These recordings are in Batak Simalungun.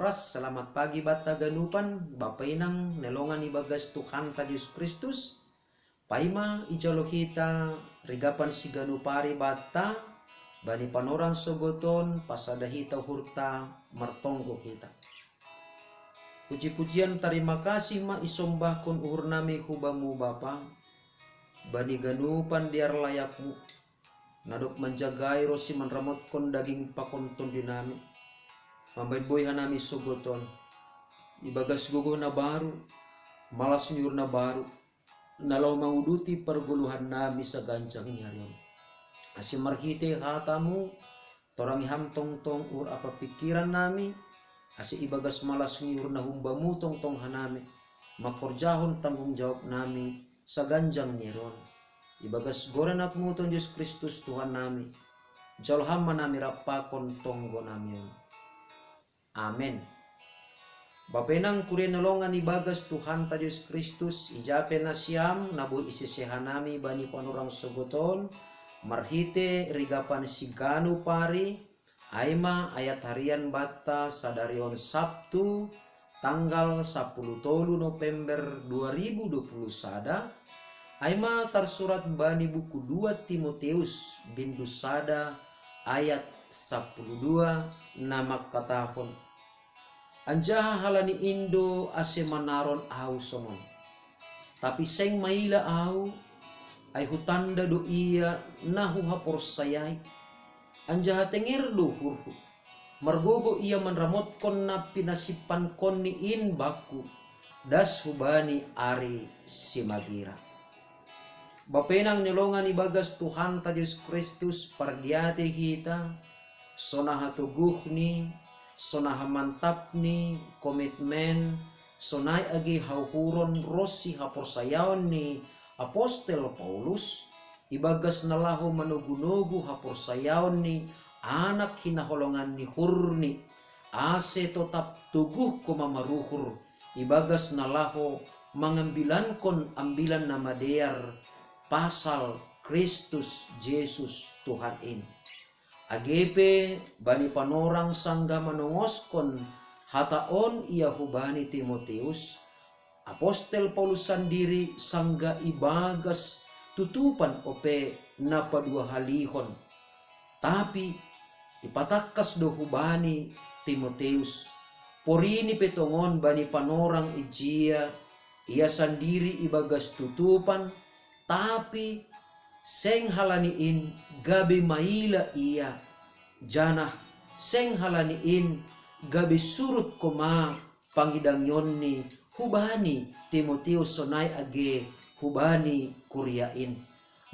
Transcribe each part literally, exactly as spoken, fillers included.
Ras, selamat pagi banta ganupan, Bapa Inang nelongan ibagas Tuhanta Jesus Kristus. Paima ijalo hita rigapan siganupari banta, bani panorang sogoton pasada hita uhurta, martonggo hita. Puji-pujian tarima kasih ma isombahkon uhurnami hu Bamu Bapa, bani ganupan dear layakmu, na dob manjagai ronsi manramotkon daging pakon tondinami, mambahen boi hanami sogoton, ibagas gogoh na baru, malas ni uhur na baru, na laho manguduti pargoluhannami saganjang ni ari on. Ase marhitei hatamu, torangi ham tongtong uhur ampa pingkirannami, ase ibagas malas ni uhur na humbamu tongtong hanami, mangkorjahon tanggung jawabnami saganjang ni ari on. Ibagas goran anakmu Tuhan Jesus Kristus Tuhannami, jalo ham ma nami rap pakon tonggonami on. Amen. Bapa Inang kuria na longan ibagas Tuhanta Jesus Kristus, ija pe nasiam na boi isese hanami bani panorang sogoton, marhitei rigapan siganupari, ai ma ayat harian banta sadari on Sabtu, tanggal sapuluh tolu November dua ribu dua puluh sada, ai ma tarsurat bani buku dua Timoteus, bindu sada, ayat sapuluh dua, na mangkatahon: Anjaha halani in do ase manaron ahu sonon. Tapi seng maila ahu, ai hutanda do ia na huhaporsayai. Anjaha tenger do uhurhu, margogoh ia manramotkon na pinasimpankonni in bangku, das hubani ari simagira. Bapa Inang ni longan ibagas Tuhanta Jesus Kristus, pardiatei hita, sonaha toguhni, sonaha mantapni komitmen, sonai age hauhuron ronsi haporsayaon ni apostel Paulus, ibagas na laho manogunogu haporsayaon ni anak hinaholongan ni uhurni, ase totap toguh homa maruhur, ibagas na laho mangambilankon Ambilan Namadear pasal Kristus Jesus Tuhan in. Age pe bani panorang sanggah manongoskon hata on ia hubani Timoteus, apostel Paulus sandiri sanggah ibagas tutupan ope na paduahalihon. Tapi ipatangkas do hubani Timoteus, porini pe tongon bani panorang ijia ia sandiri ibagas tutupan, tapi seng halani in gabe maila ia, janah seng halani in gabe surut homa pangidangionni hubani Timoteus sonai age hubani kuria in.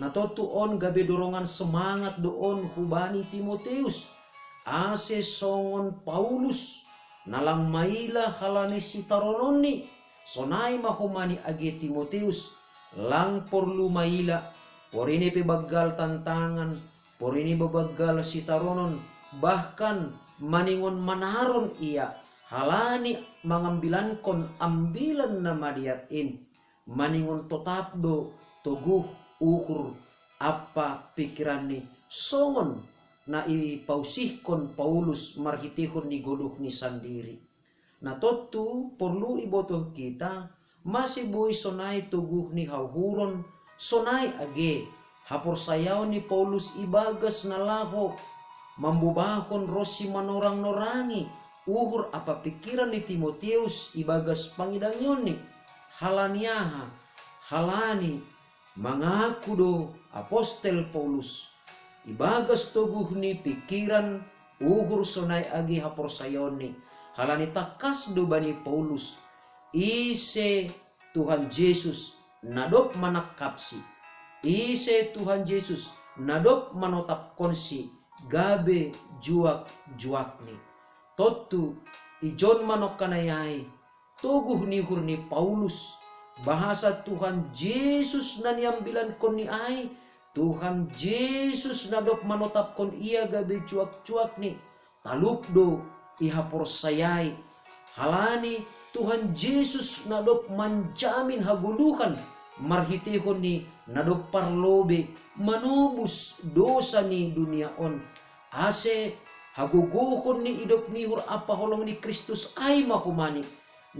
Na tontu on gabe dorongan semangat do on hubani Timoteus, ase songon Paulus, na lang maila halani sitarononni, sonai ma homa ni age Timoteus, lang porlu maila, porini pe banggal tantangan, porini pe banggal sitaronon, bahkan maningon manaron ia, halani mangambilankon Ambilan Namadear in, maningon totap do toguh uhur ampa pingkiranni, songon na ipausihkon Paulus marhiteihon ni goluhni sandiri. Na tontu porlu ibotoh hita, mase boi sonai toguh ni hauhuron, sonai age haporsayaon ni Paulus ibagas na laho mambobahon ronsi manorang-norangi uhur ampa pingkiran ni Timoteus ibagas pangidangionni. Halani aha? Halani mangaku do apostel Paulus, ibagas toguh ni pingkiran, uhur sonai age haporsayaonni, halani tangkas do bani Paulus, ise Tuhan Jesus na dob manangkapsi, ise Tuhan Jesus na dob manotapkonsi gabe juak-juakni. Tontu, ijon ma nongkanai ai, toguh ni uhur ni Paulus, bahasa Tuhan Jesus na niambilankonni ai, Tuhan Jesus na dob manotapkon ia gabe juak-juakni, talup do ihaporsayai, halani Tuhan Jesus na dob manjamin hagoluhan marhiteihon ni na dob parlobei manobus dosa ni dunia on, ase Hagogohon ni idop ni uhur ampaholong ni Kristus ai ma homa ni,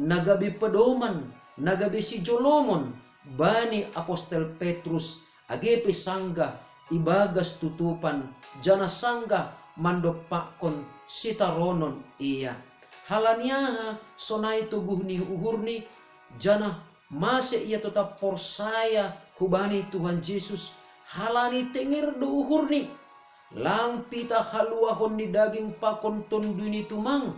na gabe pedoman, na gabe sijolomon bani apostel Petrus, age pe sanggah ibagas tutupan, janah sanggah mandompakkon sitaronon ia. Halani aha? Sonai toguh ni uhurni, janah mase ia totap porsaya hubani Tuhan Jesus? Halani tenger do uhurni. Lang pitah haluahon ni daging pakon Tonduy ni tumang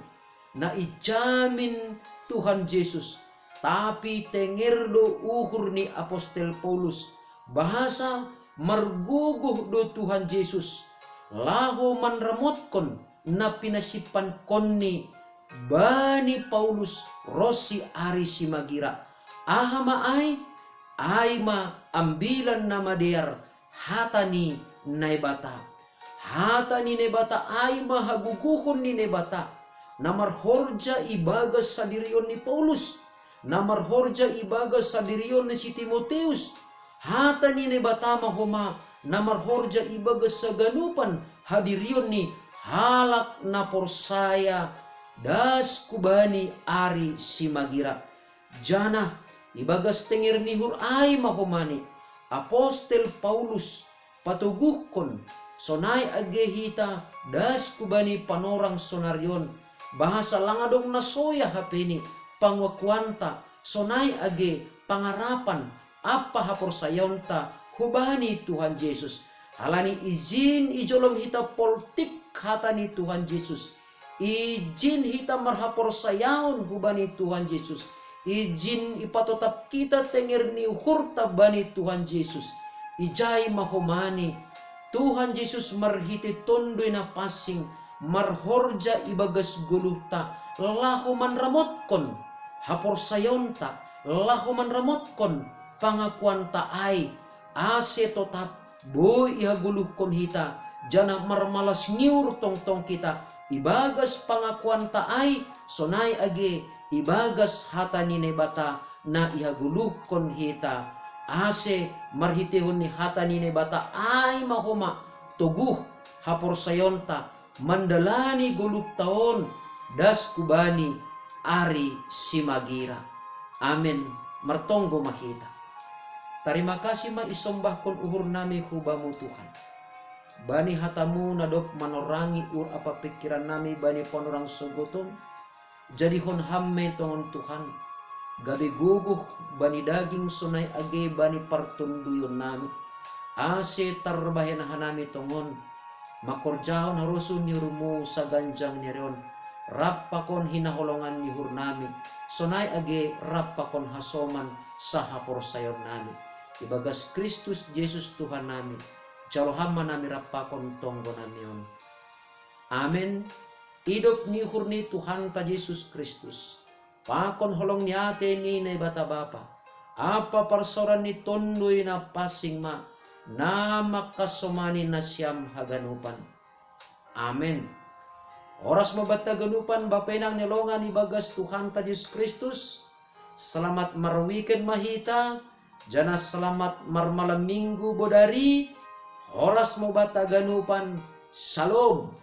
na ijamin Tuhan Jesus, tapi tenger do uhur ni apostel Paulus, bahasa margogoh do Tuhan Jesus laho manramotkon na pinasimpankonni bani Paulus ronsi ari simagira. Aha ma ai? Ai ma Ambilan Namadear, hata ni Naibata. Hata ni Naibata ai ma hagogohon ni Naibata, na marhorja ibagas hadirion ni Paulus, na marhorja ibagas hadirion ni si Timoteus. Hata ni Naibata ma homa na marhorja ibagas haganupan hadirion ni halak na porsaya das hubani ari simagira. Janah ibagas tenger ni uhur ai ma homa ni apostel Paulus patoguhkon, sonai age hita das hubani panorang sonari on, bahasa lang adong na soya hapeni pangakuanta, sonai age pangarapan ampa haporsayaonta hubani Tuhan Jesus. Halani ijin ijolom hita poltik hata ni Tuhan Jesus, ijin hita marhaporsayaon hubani Tuhan Jesus, ijin ipatotap hita tenger ni uhurta bani Tuhan Jesus. Ijai ma homa ni, Tuhan Jesus marhitei Tonduy Napansing marhorja ibagas goluhta laho manramotkon haporsayaonta, laho manramotkon pangakuanta ai, ase totap boi ihagoluhkon hita, janah marmalas ni uhur tongtong hita ibagas pangakuanta ai, sonai age ibagas hata ni Naibata na ihagoluhkon hita, ase marhiteihon ni hata ni Naibata ai ma homa toguh haporsayaonta mandalani goluhta on das hubani ari simagira. Amen. Martonggo ma hita. Tarima kasih ma isombahkon uhurnami hu Bamu Tuhan, bani hataMu na dob manorangi uhur ampa pingkirannami bani panorang sogoton. Jadihon Ham ma i tongon Tuhan gabe gogoh bani daging sonai age bani partonduyonnami, ase tarbahen hanami tongon mangkorjahon harosuh ni uhurMu saganjang ni ari on, rap pakon hinaholongan ni uhurnami, sonai age rap pakon hasoman sahaporsayaonnami. Ibagas Kristus Jesus Tuhannami, jalo Ham ma nami rap pakon tonggonami on. Amen. Idop ni uhur ni Tuhanta Jesus Kristus, pakon holong ni atei ni Naibata Bapa, ampa parsaoran ni Tonduy Napansing ma na mangkasomani nasiam haganupan. Amen. Horas ma banta haganupan, bapa inang na hinaholongan ibagas Tuhanta Jesus Kristus. Selamat marweekend ma hita, janah selamat marmalam minggu bodari. Horas ma banta haganupan. Shalom.